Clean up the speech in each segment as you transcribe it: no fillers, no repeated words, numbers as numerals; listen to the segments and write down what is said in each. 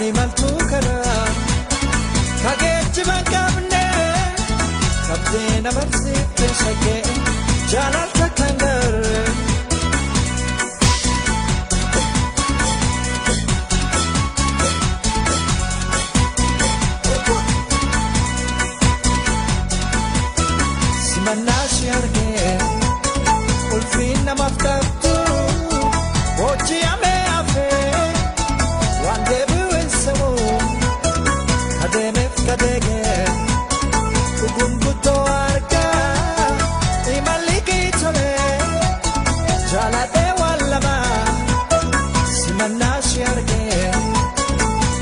Ani maltuu karaa ka geejjiba hin qabne qabdee na barsiifte shaggee jaalalta kan garee. Simannaa ishee argee ulfiin namaaf qabdu booji'amee hafee waan deebi'u hin se'u kadeemeef kadeegee dhugum guddoo argaa imalli kiitolee jaaladhee waan lama simannaa ishee argee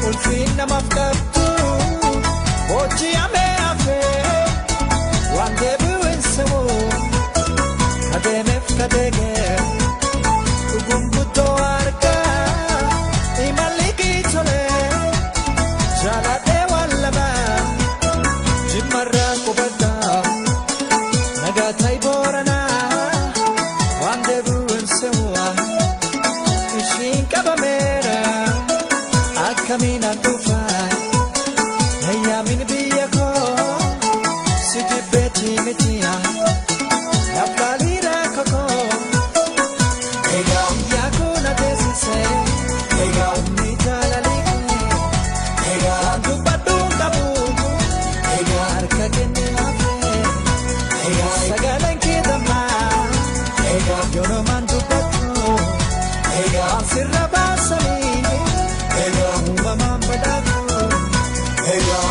ulfiin namaaf qabdu booji'amee hafee waan deebi'u hin se'u kadeemeef kadeegee dhugum guddoo argaa imalli kiitolee jaaladhee waan lama jimmarraa qubadhaa nagaa ta'i booranaa waan deebi'u hin se'u ishiin qabameera akkamiin an dhufaa eeyyaamin biyya koo si jibbeetii mitiya naaf kokoo egaa biyya koo na teessise egaa humni jaalalii kee egaa waan dubbadhu hin qabu egaa harka kenne hafee egaa sagaleen kee dammaa egaa yoonumaan dubbadhu egaa waan sirra baasanii egaa uumamaan badhaatu egaa.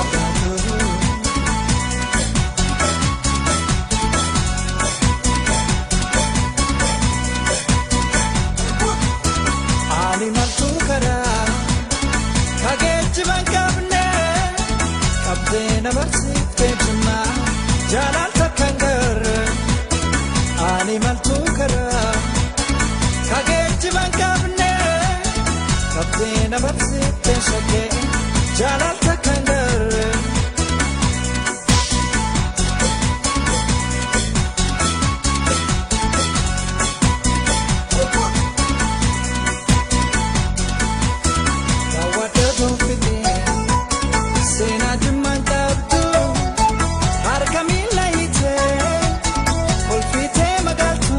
Ani maltuu karaa ka geejjiba hin qabne qabdee na barsiiftee jimmaa jaalalta kan garre. Ani maltuu karaa ka geejjiba hin qabne qabdee na barsiiftee shaggee jaalalta kan garre. Daawwadha gonfitee seenaa jimmaan qabdu harka miila hiitee kolfitee magaaltu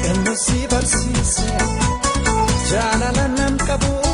eenyu si barsiise jaalala nam qabu.